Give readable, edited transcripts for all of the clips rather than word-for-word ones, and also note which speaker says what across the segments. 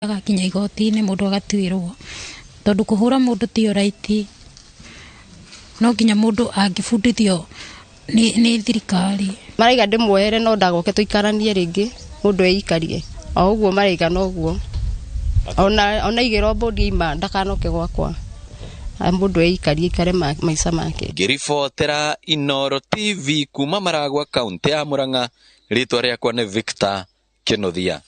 Speaker 1: Agakinya igoti-inĩ mũndũ agatuĩrwo tondũ kũhũra mũndũ ti right, no nginya mũndũ angĩbundithio nĩ thirikari.
Speaker 2: Maraiga ndĩmuohere no ndagoke tũikaranie rĩngĩ mũndũ eikarie o ũguo maraiga noguo ona igĩrwo mbũndi ima ndakanoke gwakwa mũndũ eikarie ikare maica make.
Speaker 3: Ngĩribotera Inooro TV kuma Maragwa kaunti ya Murang'a, rĩtwa rĩakwa nĩ Victor Kinuthia.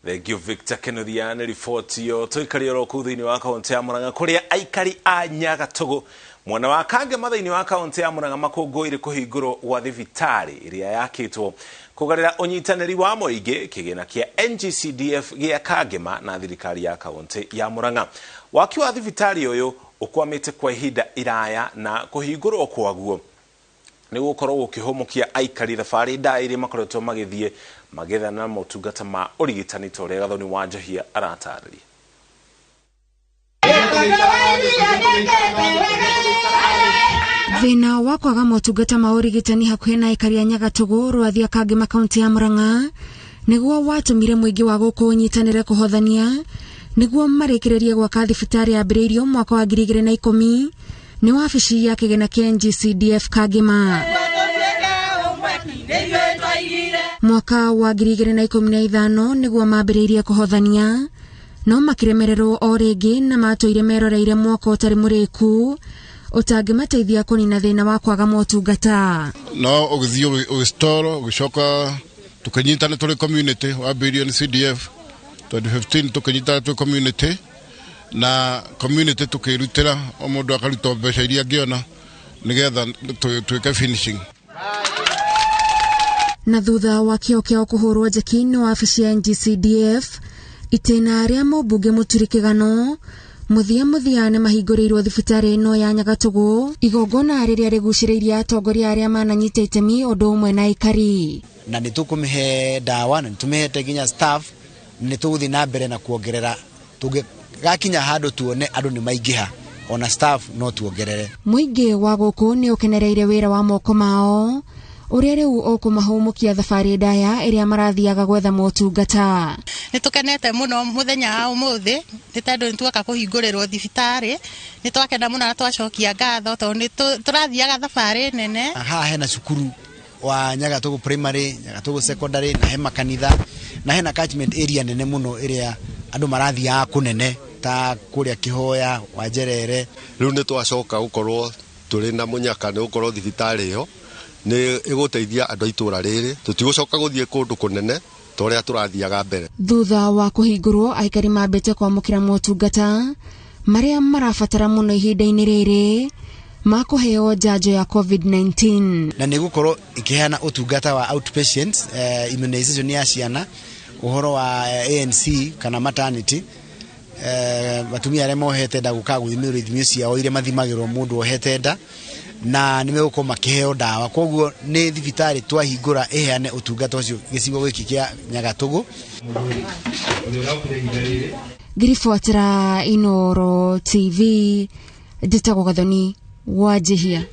Speaker 4: Thank you Victor Kinuthia nĩ riboti ĩyo. Tũikarie oro kũu thĩinĩ wa kaunti ya Murang'a kũrĩa aikari a Nyagatũgũ mwena wa Kangema thĩinĩ wa kaunti ya Murang'a makũngũĩire kũhingũrwo gwa thibitarĩ ĩrĩa yakĩtwo kũgarĩra ũnyitanĩri wa mũingĩ kĩgĩna kĩa NGCDF gĩa Kangema na thirikari ya kaunti ya Murang'a. Waki wa thibitarĩ ũyũ ũkwamĩte kwa ihinda iraya na kũhingũrwo kwaguo nĩ gũkorwo gũkĩhũmũkia aikari thabarĩ ndaya iria makoretwo magĩthiĩ magĩethana na motungata ma ũrigitani ta ũrĩa Gathoni wa Njahia aratarĩria.
Speaker 5: Thĩna wa kwaga motungata ma ũrigitani hakuhĩ na aikari a Nyagatũgũ Rwathia Kangema kaunti ya Murang'a nĩguo watũmire mũingĩ wa gũkũ ũnyitanĩre kũhothania nĩguo marĩkĩrĩrie gwaka thibitarĩ yambĩrĩirio mwaka wa 2010 nĩ wabici ya kĩgĩna kĩa NGCDF Kangema. Mwaka wa 2015 nĩguo mambĩrĩirie kũhothania no makĩremererwo o rĩngĩ na matũire meroreire mwaka ũtarĩ mũrĩku ũtangĩmateithia kũnina thĩna wa kwaga motungata.
Speaker 6: No ũgĩthiĩ ũgĩstoro ũgĩcoka tũkĩnyitana tũrĩ community wambĩrĩirio nĩ CDF 2015 tũkĩnyitana tũrĩ community na community tukirutira o mundu akaruta mbeca iria angiona nigetha twike finishing.
Speaker 5: Na thutha wa kĩo kĩao kũhũrwo njeki nĩ wabici ya NGCDF itĩna rĩa mũmbunge Mũturi Kĩgano mũthia mũthia nĩ mahingũrĩirwo thibitarĩ ĩno ya Nyagatũgũ, igongona rĩrĩa rĩgucĩrĩirie atongoria arĩa mananyita itemi ũndũ ũmwe na aikari.
Speaker 7: Na nĩ tũkũmĩhe ndawa na nĩ tũmĩhete nginya staff, nĩ tũgũthiĩ na mbere na kuongerera tũngĩgakinya handũ tuone andũ nĩ maingĩha ona staff no tuongerere.
Speaker 5: Mũingĩ wa gũkũ nĩ ũkenereire wĩra wa moko mao ũrĩa rĩu ũkũmahũmũkia thabarĩ ndaya ĩrĩa marathiaga gwetha motungata.
Speaker 8: Nĩ tũkenete mũno mũthenya wa ũmũthĩ nĩ tondũ nĩ tuoka kũhingũrĩrwo thibitarĩ, nĩ twakena mũno na twacokia ngatho tondũ nĩ tũrathiaga thabarĩ nene.
Speaker 7: Haha hena cukuru wa Nyagatũgũ primary, Nyagatũgũ secondary na he makanitha na hena catchment area nene mũno ĩrĩa andũ marathiaga kũnene ta kũrĩa Kĩhoya, Wanjerere.
Speaker 9: Rĩu nĩ twacoka gũkorwo tũrĩ na mũnyaka nĩ gũkorwo thibitarĩ ĩyo nĩ ĩgũteithia andũ a itũũra rĩrĩ, tũtigũcoka gũthiĩ kũndũ kũnene ta ũrĩa tũrathiaga mbere.
Speaker 5: Thutha wa kũhingũrwo aikari mambĩte kwamũkĩra motungata marĩa marabatara mũno ihinda-inĩ rĩrĩ ma kũheo njanjo ya COVID-19.
Speaker 7: Na nĩ gũkorwo ĩkĩheana ũtungata wa outpatients, immunization ya ciana, ũhoro wa ANC kana maternity, atumia arĩa mohete nda gũka gũthimĩrwo ithimi ciao iria mathimagĩrwo mũndũ ohete nda na nĩ megũkorwo makĩheo ndawa. Koguo nĩ thibitarĩ twahingũra ĩheane ũtungata ũcio gĩcigo gĩkĩ kĩa Nyagatũgũ.
Speaker 5: Ngĩribotera Inooro TV njĩtagwo Gathoni wa Njihia.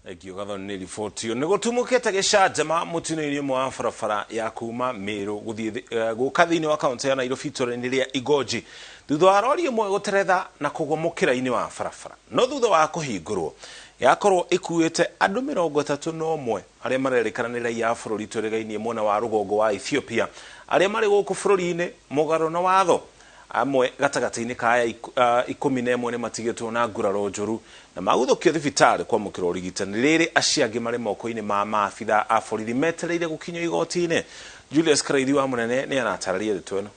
Speaker 4: Thank you Gathoni nĩ riboti ĩyo. Nĩ gũtumũkĩte gĩcanjama mũtino-inĩ ũmwe wa barabara ya kuma Meru gũthiĩ gũka thĩinĩ wa kaunti ya Nairobi itũũra-inĩ rĩa Igoji thutha wa rori ĩmwe gũteretha na kũgwa mũkĩra-inĩ wa barabara. No thutha wa kũhingũrwo yakorwo ĩkuĩte andũ 31 arĩa marerĩkana nĩ raia a bũrũri twĩrĩgainie mwena wa rũgongo wa Ethiopia arĩa marĩ gũkũ bũrũri-inĩ mũgarũ na watho. Amwe gatagatĩ-inĩ ka aya 11 nĩ matigĩtwo na nguraro njũru na maguthũkio thibitarĩ kwamũkĩra ũrigitani rĩrĩ acio angĩ marĩ moko-inĩ ma maabitha a borithi metereire gũkinyio igoti-inĩ. Julius Karaithi wa Mũnene nĩ aratarĩria ndeto ĩno.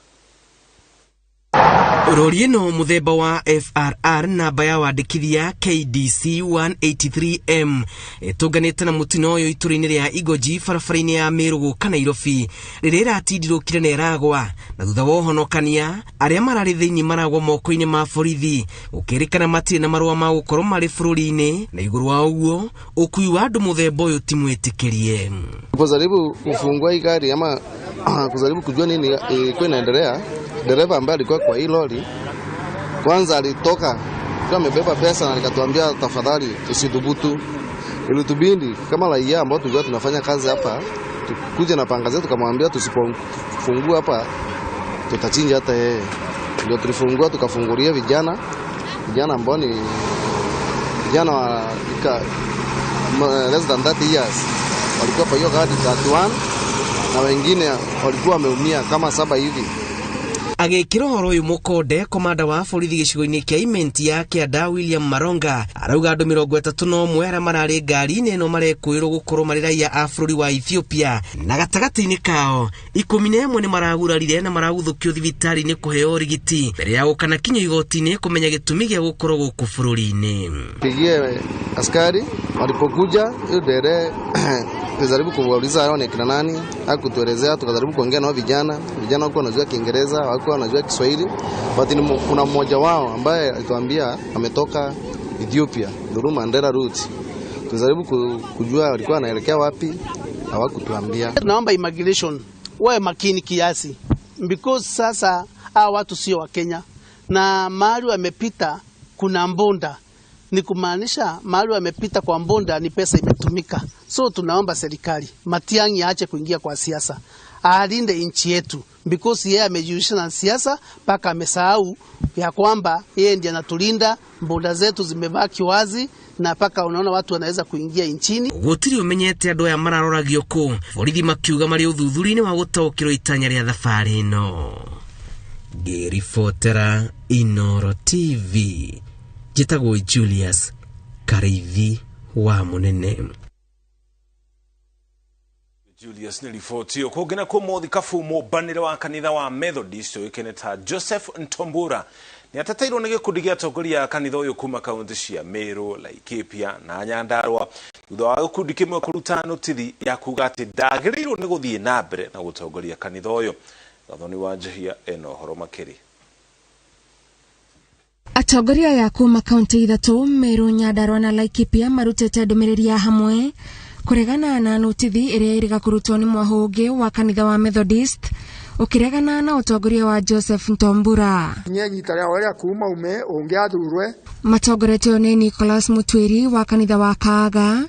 Speaker 10: Rori ĩno mũthemba wa FRR namba ya wandĩkithia KDC 183M ĩtũnganĩte na mũtino ũyũ itũũra-inĩ rĩa Igoji barabara-inĩ ya Meru gũka Nairobi rĩrĩa ĩratindirũkire na ĩragwa na thutha wa ũhonokania arĩa mararĩ thĩinĩ maragwa moko-inĩ ma borithi gũkĩrĩkana matirĩ na marũa ma gũkorwo marĩ bũrũri-inĩ na igũrũ wa ũguo ũkui wa andũ mũthemba ũyũ ti mwĩtĩkĩrie.
Speaker 11: Kujaribu kufungua hii gari ama kujaribu kujua nini ilikuwa inaendelea, dereva ambaye alikuwa kwa hii lori kwanza alitoka akiwa amebeba pesa na nikatuambia tafadhali usidhubutu. Ilitubidi kama raia ambao tulikuwa tunafanya kazi hapa Tukuja na panga zetu tukamwambia tusipofungua hapa tutachinja hata yeye. Ndio tulifungua tukafungulia vijana ambao ni vijana wa less than 30 years walikuwa kwa hiyo gari 31 na wengine walikuwa wameumia kama 7 hivi.
Speaker 10: Agĩkĩra ũhoro ũyũ mũkonde, komanda wa borithi gĩcigo-inĩ kĩa Imenti ya Kĩanda William Maronga arauga andũ 31 arĩa mararĩ ngari-inĩ ĩno marekũĩrwo gũkorwo marĩ raia a bũrũri wa Ethiopia, na gatagatĩ-inĩ kao 11 nĩ maragurarire na maraguthũkio thibitarĩ-inĩ kũheo ũrigiti mbere ya gũka na kinyo igoti-inĩ kũmenya gĩtũmi gĩa gũkorwo gũkũ bũrũri-inĩ.
Speaker 11: Pigie askari walipokuja hiyo dere tulijaribu kuwauliza hao ni kina nani, hakutuelezea. Tukajaribu kuongea nao vijana wako wanajua Kiingereza, wako wanajua Kiswahili, but kuna mmoja wao ambaye alituambia ametoka Ethiopia, through Mandera route. Tulijaribu kujua walikuwa wanaelekea wapi, hawakutuambia.
Speaker 12: Tunaomba immigration wawe makini kiasi, because sasa hao watu sio wa Kenya na mahali wamepita kuna mbonda, ni kumaanisha mahali wamepita kwa mbonda ni pesa imetumika. So tunaomba serikali Matiang'i aache kuingia kwa siasa, alinde nchi yetu, because yeye amejihusisha na siasa mpaka amesahau ya kwamba yeye ndiye anatulinda. Mbonda zetu zimebaki wazi na paka unaona watu wanaweza kuingia nchini.
Speaker 10: Gũtirĩ ũmenyete andũ aya mararoragio kũ, borithi makiuga marĩ ũthuthuria-inĩ wa gũtaũkĩrwo itanya rĩa thabarĩ ĩno. Ngĩribotera Inooro TV, njĩtagwo Julius Kariithi wa Mũnene.
Speaker 4: Julius nĩ riboti ĩyo. Kũngĩ nakuo mũthikabu mũmbanĩre wa kanitha wa Methodist ũĩkaine ta Joseph Ntombura nĩ ateteirwo nĩ gĩkundi gĩa atongoria a kanitha ũyũ kuma kaunti cia Meru, Laikipia na Nyandarua thutha wa gĩkundi kĩmwe kũruta notithi ya kuga atĩ ndagĩrĩirwo nĩ gũthiĩ na mbere na gũtongoria kanitha ũyũ. Gathoni wa Njehia ena ũhoro makĩria.
Speaker 5: Atongoria aya kuma kaunti ithatũ Meru, Nyandarua na Laikipia marutĩte ndũmĩrĩri ya hamwe kũregana na notithi ĩrĩa ĩrĩga kũrutwo nĩ mwahũ ũngĩ wa kanitha wa Methodist ũkĩregana na ũtongoria wa Joseph Ntombura. Matongoretio nĩ Nicholas Mutwiri wa kanitha wa Kaaga.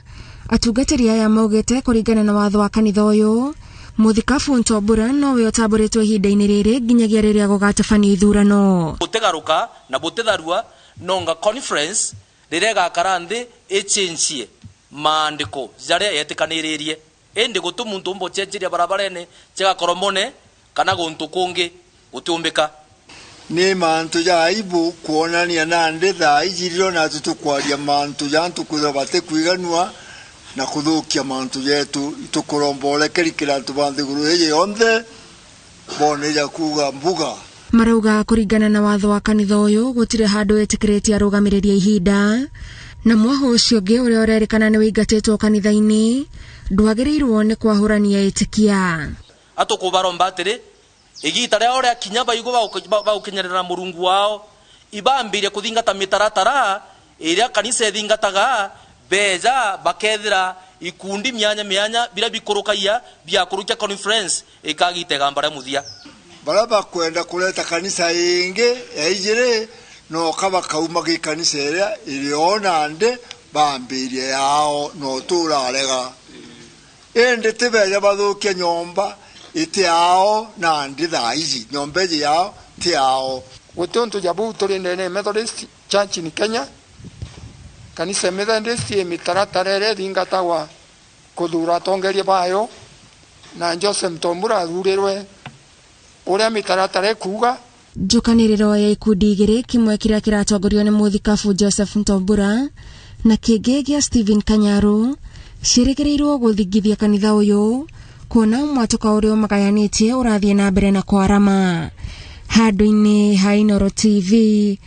Speaker 5: Atungatĩri aya maugĩte kũringana na watho wa kanitha ũyũ, mũthikabu Ntombura nowe ũtambũrĩtwo ihinda-inĩ rĩrĩ nginyagia rĩrĩa gũgatabanio ithurano.
Speaker 13: Gũtigarũka na gũtitharua nonga conference rĩrĩa ĩgakara nthĩ ĩchenjie maandĩko jaria yetĩkanĩrĩrie ĩndĩ gũtũ muntu mbo chenjeria barabara-inĩ cigakorwo mone kana gũntũ kũngĩ gũtiũmbĩka.
Speaker 14: Nĩ mantu ja aibu kuonania na ndĩ thaa ijiriro na tũtũkwaria mantu ja ntukwithira batikwiganua na kuthukia mantu jetu itukurombolekeri kira antu ba nthiguru ĩyĩ yonthe bone ja kuga mbuga.
Speaker 5: Marauga kũringana na watho wa kanitha ũyũ gũtirĩ handũ ĩtĩkĩrĩtie arũgamĩrĩri a ihinda, na mwahũ ũcio ũngĩ ũrĩa ũrerĩkana nĩ wĩingatĩtwo kanitha-inĩ ndwagĩrĩirwo nĩ kwahũrania ĩtĩkia.
Speaker 13: Atũkũbaromba atĩrĩ igita rĩao rĩa kinya baigũ bagũkinyerera mũrungu wao ibambirie kũthingata mĩtaratara ĩrĩa kanitha ĩthingataga beja bakethira ikundi mianya mianya bira bikũrũkaia biakũrũkia conference ĩkagita ĩgamba rĩa mũthia.
Speaker 14: Bara bakwenda kuleta kanisa ingi yaijire no kaba kauma gi kanisa ĩrĩa ĩrĩona ndĩ bambirie yao no tũrarega ĩndĩ ti beja bathũkie nyomba ĩtĩ yao na ndĩ thaa ici nyomba ĩjĩ yao ti yao.
Speaker 15: Gũtĩ ũntũ jabu tũrĩ nene Methodist Church in Kenya kanisa Methodist mĩtaratara ĩrĩa ĩthingatagwa kũthura atongoria bayo na Joseph Ntombura athurirwe ũrĩa mĩtaratara ĩkuga.
Speaker 5: Njũkanĩrĩro ya ikundi igĩrĩ, kĩmwe kĩrĩa kĩratongorio nĩ mũthikabu Joseph Ntombura na kĩngĩ gĩa Stephen Kanyaru, ciĩrĩgĩrĩirwo gũthingithia kanitha ũyũ kuona mwatũka ũrĩa ũmagayanĩtie ũrathiĩ na mbere na kwarama. Handũ-inĩ ha Inooro TV,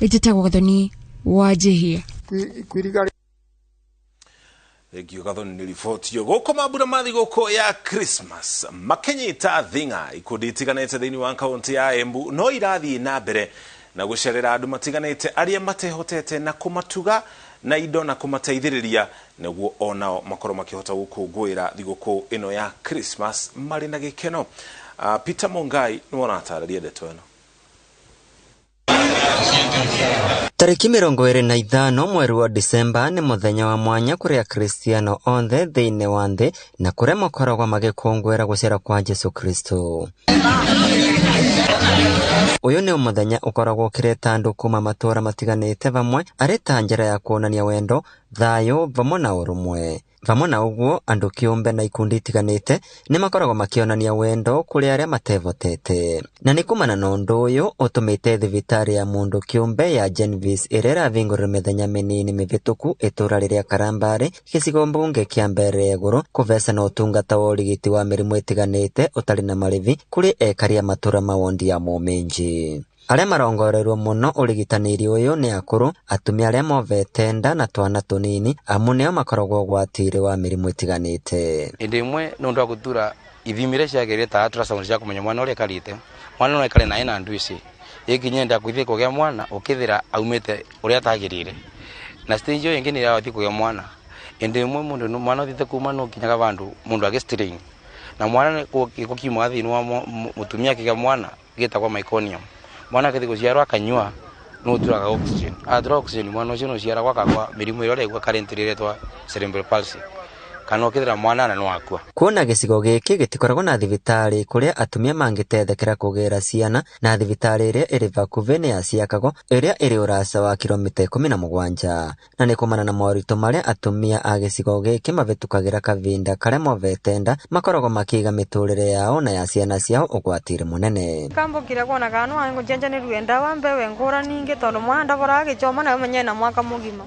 Speaker 5: njĩtagwo Gathoni wa Njihia.
Speaker 4: Thengio Gathoni nĩ riboti ĩyo. Gũkũ mambura ma thigũkũ ya Christmas makinyĩta thing'a ikundi itiganĩte thĩinĩ wa kaunti ya Embu no irathiĩ na mbere na gũcerera andũ matiganĩte arĩa matehotete na kũmatuga na indo na kũmateithĩrĩria nĩguo onao makorwo makĩhota gũkũngũĩra thigũkũ ĩno ya Christmas marĩ na gĩkeno. Peter Mungai nĩwe ũratarĩria ndeto ĩno.
Speaker 16: Tarĩki 25 mweri wa Disemba nĩ mũthenya wa mwanya kũrĩ Akristiano othe thĩinĩ wa nthĩ na kũrĩa makoragwo magĩkũngũĩra gũciarwo kwa Jesũ Kristo. Ũyũ nĩ mũthenya ũkoragwo ũkĩreta andũ kuma matũũra matiganĩte vamwe arĩ ta njĩra ya kuonania wendo, thayũ vamwe na ũrũmwe. Vamwe na ũguo, andũ kĩũmbe na ikundi itiganĩte nĩ makoragwo makĩonania wendo kũrĩ arĩa matevotete. Na nĩ kumana na ũndũ ũyũ ũtũmĩte thibitarĩ ya mũndũ kĩũmbe ya Genvis ĩrĩa ĩravingũrirwo mĩthenya mĩnini mĩvĩtũku itũũra rĩrĩa Karambarĩ gĩcigo mbunge kĩa Mbeere ya Igũrũ kũvecana ũtungata wa ũrigiti wa mĩrimũ ĩtiganĩte ũtarĩ na marĩvi kũrĩ ekari a matũũra ma wondi ya Mũminji. Arĩa marongoreirwo mũno ũrigitani ũyũ nĩ akũrũ, atumia arĩa movete nda na twana tũnini amu nĩo makoragwo ũgwati-inĩ wa mĩrimũ ĩtiganĩte.
Speaker 17: Ĩndĩ ĩmwe nĩ ũndũ wa gũtura ithimi iria ciagĩrĩire ta ultrasound cia kũmenya mwana ũrĩa aikarĩte, mwana no aikare na ena nduici ĩnginya enda gũthiĩ kũgĩa mwana ũkĩthĩra aumĩte ũrĩa atagĩrĩire, na stage ĩyo ĩngĩ nĩ ĩrĩa kũgĩa mwana. Ĩndĩ ĩmwe mũndũ mwana ũthiĩte kuma no nginyaga vandũ mũndũ agĩ strain na mwana gĩko kiumaga thĩinĩ wa mũtumia akĩgĩa mwana gĩtagwo meconium. Mwana akĩthiĩ gũciarwo akanyua no ũturaga oxygen, atura oxygen mwana ũcio no ũciaragwo akagwa mĩrimũ ĩrĩa ũraigua currently ĩretwa cerebral palsy kana ũkĩthĩra mwana na no akua.
Speaker 16: Kuona gĩcigo gĩkĩ gĩtikoragwo na thibitarĩ kũrĩa atumia mangĩtethekera kũgĩra ciana na thibitarĩ ĩrĩa ĩrĩ vakuhĩ nĩ ya Ciakago ĩrĩa ĩrĩ ũraca wa kilomita 17 na nĩ kumana na moritũ marĩa atumia a gĩcigo gĩkĩ mavĩtũkagĩra kavinda karĩa movete nda makoragwo makĩiga mĩtũrĩre yao na ya ciana ciao ũgwati-inĩ mũnene.
Speaker 18: Kambũkire kuona kana no ngũcenjanĩrue ndawa mbewe ngũrani ingĩ tondũ mwana ndavoraga gĩchoma nawe menye na mwaka mũgima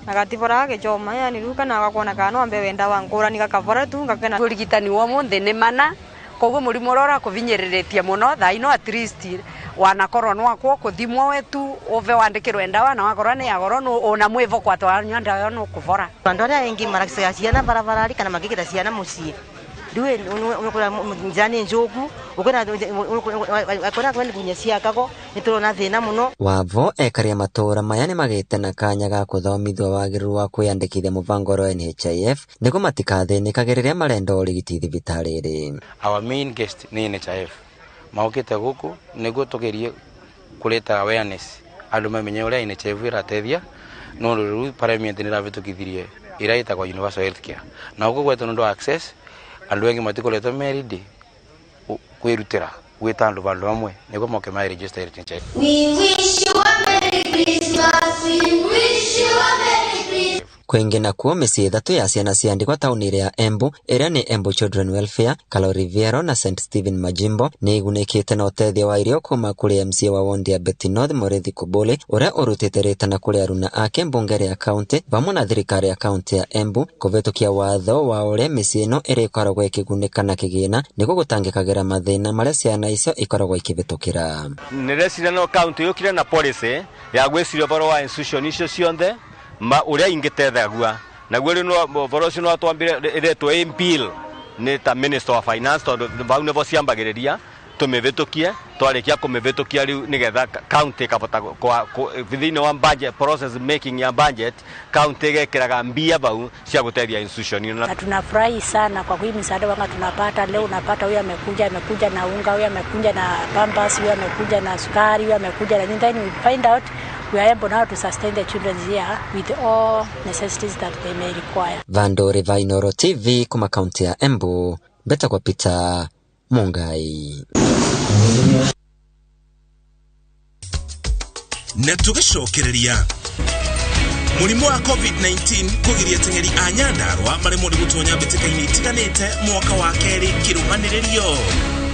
Speaker 18: agatibora gĩchoma yani rĩu kana agakuona kana no mbewe ndawa ngũrani gakavora tu ngakena.
Speaker 19: Ũrigitani wa ũmũthĩ nĩ mana koguo mũrimũ ũrĩa ũrakũvinyĩrĩrĩtie mũno thaa ino at least wanakorwo no akwo kũthimwo we tu ũve wandĩkĩrwe ndawa na wakorwo nĩ ya goro ona mwĩvo kwatwanyua ndawa ĩyo nũkũvora.
Speaker 20: Andũ arĩa aingĩ maraciga ciana barabarari kana magĩkĩra ciana mũciĩ rĩu njĩra nĩ njũku ũkona kwenda ciakago nĩ tũrona thĩna mũno.
Speaker 16: Wavo ekari a matũũra maya nĩ magĩte na kanya ga kũthomithio wagĩrĩru wa kwĩyandĩkithia mũbango wa NHIF nĩguo matikathĩnĩkage rĩrĩa marenda ũrigiti thibitarĩ-rĩ.
Speaker 17: Our main guest nĩ NHIF maũkĩte gũkũ nĩguo tũgerie kũreta awareness andũ mamenye ũrĩa NHIF ĩrateithia no rĩu parliament nĩ ĩravĩtũkithirie ĩrĩa ĩtagwo universal health care na gũkũ gwetũ nĩ ũndũ wa access andũ aingĩ matikoretwo merindi kwĩrutĩra gwĩta andũ vandũ hamwe nĩguo moke ma register NHIF.
Speaker 21: We wish you a Merry Christmas, we wish you a Merry Christmas.
Speaker 16: Kwingi nakuo mĩciĩ 3 ya ciana cia ndigwa taũni ya Embu ĩrĩa nĩ Embu Children Welfare, Kaloriviero na St Stephen Majimbo nĩ igunĩkĩte na ũteithio wa irio kuma kũrĩ MCA wa wondi ya Beti North Mũrĩithi Kubuli ũrĩa ũrutĩte rĩtana kũrĩ aruna ake mbunge ya kaunti vamwe na thirikari ya kaunti ya Embu kũvĩtũkia watho wa ũrĩa mĩciĩ ĩno ĩrĩkoragwo ĩkĩgunĩka na kĩgĩna nĩguo gũtangĩkagĩra mathĩna marĩa ciana icio ikoragwo ikĩvĩtũkĩra.
Speaker 22: Nĩreciria no kaunti yũkire na policy ya gwĩciria ũhoro wa institution icio cionthe ma uria ingitethagua naguo riu no ũhoro ũcio no twambire iretwo ĩ bill nĩ ta minister wa finance tondu vau nĩvo ciambagĩrĩria tũmĩvĩtũkie twarĩkia kũmĩvĩtũkia rĩu nĩgetha county ĩkavota thĩinĩ wa budget process making ya budget county ĩgekĩraga mbia vau cia gũteithia institution ĩno.
Speaker 23: Na tunafurahi sana kwa hii misaada wanga tunapata leo, unapata huyu amekuja na unga, huyu amekuja na pampers, huyu amekuja na sukari, huyu amekuja na nini, then we find out we are able now to sustain the children here with all necessities that they may require.
Speaker 16: Vandori va Inooro TV kuma kaunti ya Embu, Beta kwa Peter Mungai.
Speaker 4: Na tugacokereria mũrimũ wa COVID-19 kũgiria ateng'eri a Nyandarũa maremwo nĩ gũtonya mbĩtĩka-inĩ itiganĩte mwaka wa kerĩ kĩrũmanĩrĩrio.